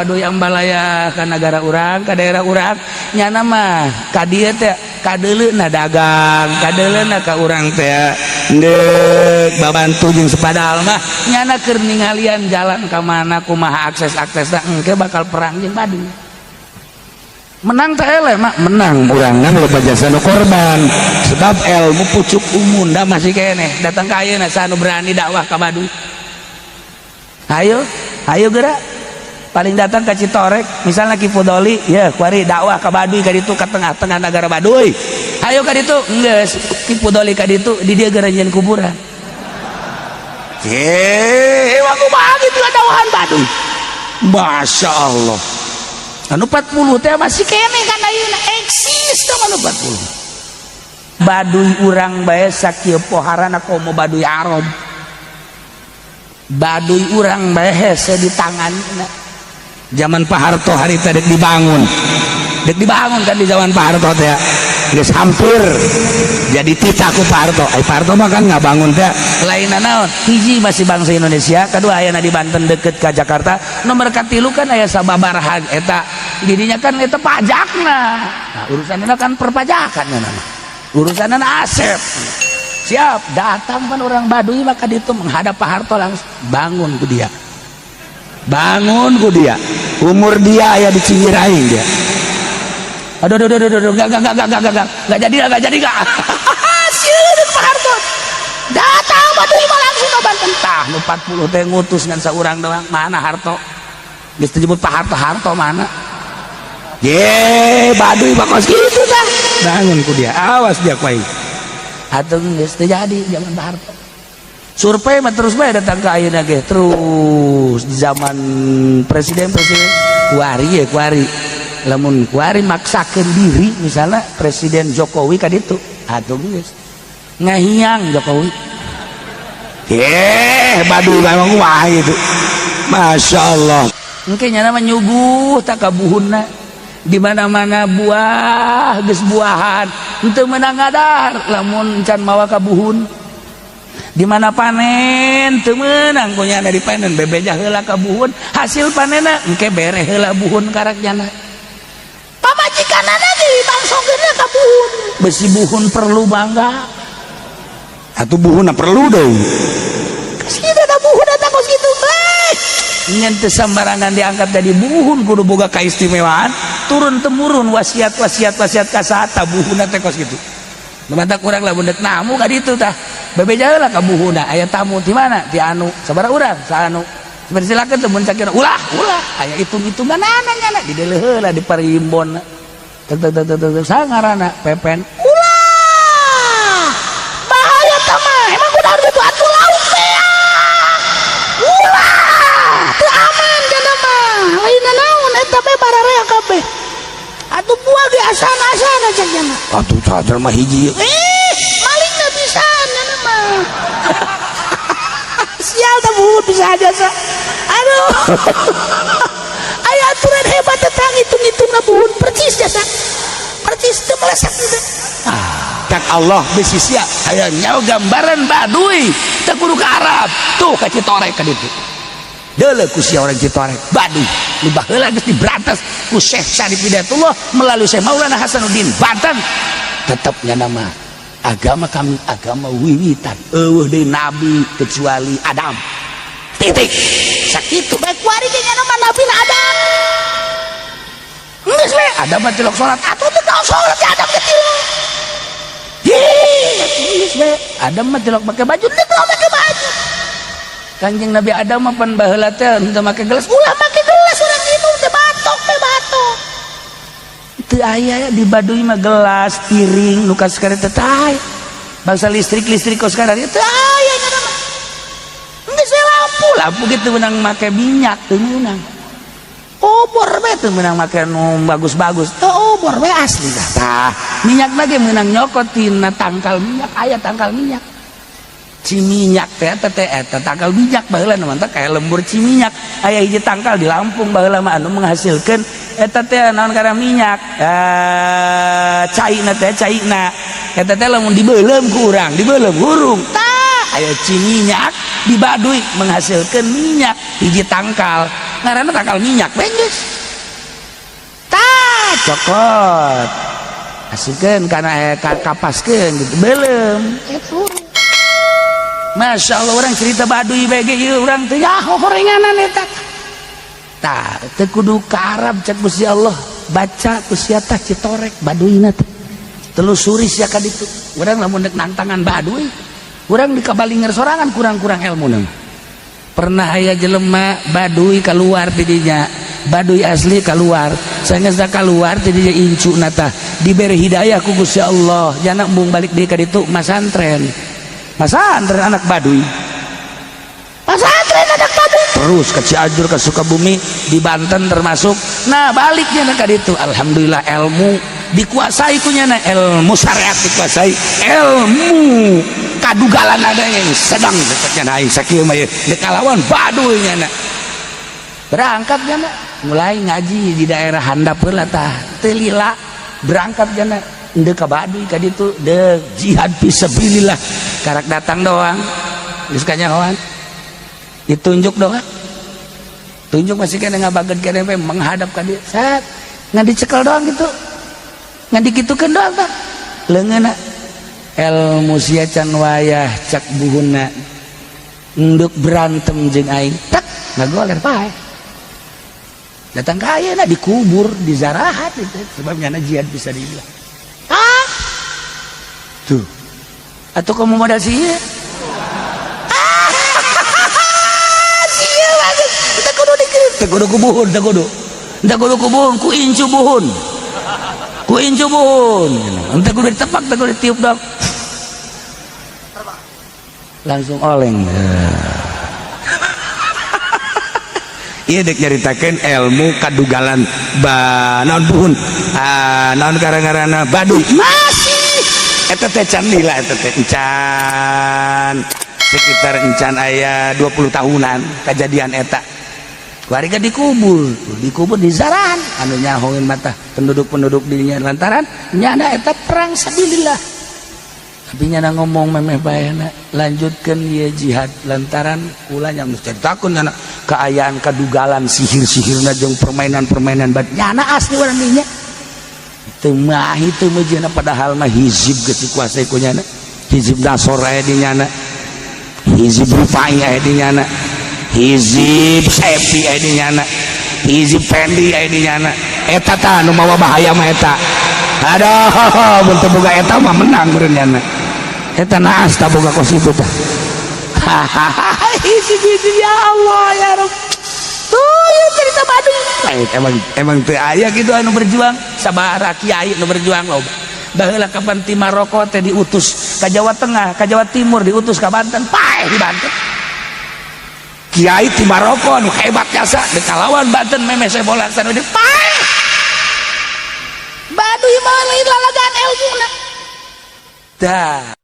Baduy ambalaya ka negara urang, ka daerah urang. Nyana mah ka dieu teh kadeuleuna dagang, kadeuleuna ka urang teh ndek babantu jeung sepadal mah nyana keur ningalian jalan ka mana, kumaha akses-aksesna. Engke bakal perang jeung Baduy. Menang teh eleh mah menang urangna, loba jasa nu korban, sebab ilmu pucuk umunda masih keneh. Datang ka ayeuna, saha nu berani dakwah ka Baduy? Ayo, ayo gerak. Paling datang ke Citorek misalnya, Ki Fudoli ya kuari dakwah ke Baduy, ka ditu, ke tengah-tengah negara Baduy. Ayo ka ditu. Geus Ki Fudoli ka ditu, di dia geura nyieun kuburan. Eh, aku mah gitu dakwahan Baduy. Masya Allah, anu 40 teh masih keneh kan, ayeuna eksis teh anu 40. Baduy urang bae sakieu poharana, komo Baduy Arab. Baduy urang bae hese di tangan. Zaman Pak Harto harita dek dibangun, dek dibangun kan di zaman Pak Harto teh geus hampir jadi titah ku Pak Harto. Ai Pak Harto mah kan nggak bangun teh lain naon, hiji masih bangsa Indonesia, kedua ayana di Banten deket ke Jakarta, nomor katilu kan aya sababaraha eta didinya kan eta pajakna. Nah, urusanna kan perpajakan nama urusanna asep siap datang kan orang Baduy, maka itu menghadap Pak Harto langsung. Bangun ku dia, bangun ku dia, umur dia aya di cingir aing dia. Aduh, aduh, aduh, aduh, aduh, enggak, enggak jadi, enggak jadi, enggak. Sieun Pak Harto. Datang Baduy mah langsung ke Banten. Tah, nu 40 teh ngutus ngan saurang doang. Mana Harto? Geus disebut Pak Harto, Harto mana? Ye, Baduy mah kos kitu tah. Bangun ku dia. Awas dia ku aing. Atuh geus teu jadi zaman Pak Harto. Survei mah terus bae datang ke ayeuna ge, terus di zaman presiden presiden kuari ya kuari. Lamun kuari maksakeun diri, misalnya Presiden Jokowi ka ditu, atuh geus ngahiang Jokowi. Eh, Baduy memang wah itu, Masya Allah. Engke nyana mah nyuguh tak kabuhunna di mana-mana buah, geus buahan henteu meunang ngadar lamun can mawa ka buhun. Di mana panen teu meunang ku nyana dipanen, bebeja heula ka buhun hasil panenna, engke bere heula buhun karak nyana. Pamajikanana dibangsongkeun ka buhun, besi buhun perlu bangga. Atuh buhunna perlu deui. Kasih ada buhun datang kos kitu eh ngan teu sambarangan diangkat jadi buhun, kudu boga kaistimewaan turun temurun, wasiat wasiat wasiat kasata buhunna teh kos kitu. Mantap kurang lah dek namu ka ditu tah, bebeja heula ka buhunna. Aya tamu di mana, di anu sabaraha urang, saanu silakan teu mun cakira ulah ulah aya hitung-hitungan nyana di deuleu heula di parimbon tek tek tek tek tek sangarana Pepen. Ulah, bahaya tah mah. Emang kudu gitu atuh, lauk teh ulah, teu aman kana mah. Lain naon, eta bae bararea kabeh atuh, buah ge asana-asana cek nyana. Atuh sadar mah hiji. Eh, maling nggak bisa nyana mah. Sial tah buhun bisa aja sa. Aduh, aya aturan hebat tentang hitung-hitung buhun, percis jasa, percis, teu meleset gitu. Cak Allah bisi sia aya nyawa gambaran Baduy teu kudu ka Arab tuh, ka Citorek ka ditu. Deuleu ku sia orang Citorek, Baduy nu baheula geus diberantas ku Syekh Syarif Hidayatullah melalui Syekh Maulana Hasanuddin Banten. Tetapnya nama agama kami agama wiwitan, eueuh deui nabi kecuali Adam, titik. Sakitu bae kuari ge nya nama nabi Adam. Geus we Adam mah tilok salat atuh, teu salat ya Adam teh tilok. Hih, geus we Adam mah tilok make baju, teu make baju. Kanjeng Nabi Adam mah pan baheula teh henteu make gelas, ulah make gelas urang minum teh, batok teh batok. Teu aya di Baduy mah gelas, piring nu sekarang teh aya. Bangsa listrik-listrik kos sekarang teu aya nya mah. Geus we lampu, lampu gitu meunang make minyak teu meunang. Obor we teu meunang make nu bagus-bagus. Teu, obor we asli tah. Tah, minyak lagi meunang nyokot tina tangkal minyak, aya tangkal minyak. Ciminyak teh eta teh, eta tangkal minyak baheula nu mantap kayak lembur ciminyak. Aya hiji tangkal di Lampung baheula mah anu menghasilkeun eta teh naon karena minyak, eh, caina teh, caina eta teh lamun dibeuleum ku urang, dibeuleum hurung. Tah, aya ciminyak di Baduy menghasilkan minyak hiji tangkal. Ngaranna tangkal minyak we geus. Tah cokot. Asikeun kana kapaskeun gitu. Beuleum. Eta. Masya Allah orang cerita Baduy bae ge ieu urang teh nyaho horenganan eta. Tah teu kudu ka Arab cek Gusti Allah, baca ku sia tah citorek Baduyna teh. Telusuri sia ka ditu. Urang lamun deuk nangtangan Baduy, urang di kabalinger sorangan kurang-kurang ilmu. Pernah aya jelema Baduy keluar ti dinya, Baduy asli keluar. Sanggeus keluar ti dinya incu tah diberi hidayah ku Gusti Allah, jana embung balik deui ka ditu masantren. Masantren anak Baduy. Masantren anak Baduy. Terus ke Cianjur, ke Sukabumi, di Banten termasuk. Nah, baliknya ka ditu. Alhamdulillah ilmu dikuasai ku nyana, ilmu syariat dikuasai, ilmu kadugalan adanya ini sedang dekatnya aing sakieu mah ye kalawan Baduy nyana. Berangkat nyana mulai ngaji di daerah handap heula tah, teu lila berangkat nyana deuk ka Baduy ka ditu deuk jihad fisabilillah. Karak datang doang geus kanyahoan, ditunjuk doang, tunjuk masih kena ngabageun kene menghadap ka dieu, set ngan dicekel doang gitu, ngan dikitukeun doang tah leungeunna ilmu sia can wayah cak buhunna enduk berantem jeung aing tak ngagoler pae datang ka ayeuna dikubur di zarahat itu sebabnya na jihad bisa dibilang ah tuh atau kamu modal sih ah sia banget teu kudu dikeun, teu kudu ku buhun, teu kudu, teu kudu ku buhun, ku incu buhun, ku incu buhun, teu kudu ditepak, teu kudu ditiup dong langsung oleng. Iya dek nyaritakeun ilmu kadugalan ba naon buhun ah naon gara-garana Baduy masih eta teh can lila, eta teh encan sekitar encan aya 20 tahunan kejadian eta. Warga dikubur, dikubur di zaran anu nyahoin mata penduduk-penduduk dinya lantaran nyana eta perang sabilillah, tapi nyana ngomong memeh bae lanjutkan ye jihad lantaran kula yang ceritakeun nyana keayaan kadugalan sihir-sihirna jeung permainan-permainan bad nyana asli urang dinya teu mahi teu meujeuhna, padahal mah hizib geus dikuasai ku nyana, hizib Nasor aya di nyana, hizib Rifai aya di nyana, hizib Sepi aya di nyana, hizib Fendi aya di nyana. Eta tah nu mawa bahaya mah eta. Aduh, mun teu boga eta mah menang meureun nyana eta. Naas tak boga kos itu tah. Hizib-hizib, ya Allah ya Rabb, tuh ya cerita Baduy. Lain emang emang teu aya gitu anu berjuang, sabaraha kiai anu berjuang loba. Baheula kapan ti Maroko teh diutus ka Jawa Tengah, ka Jawa Timur, diutus ka Banten, paeh di Banten. Kiai ti Maroko anu hebat jasa deuk kalawan Banten memeh sebola sana paeh. Baduy mah lain lalagan ilmuna. Dah.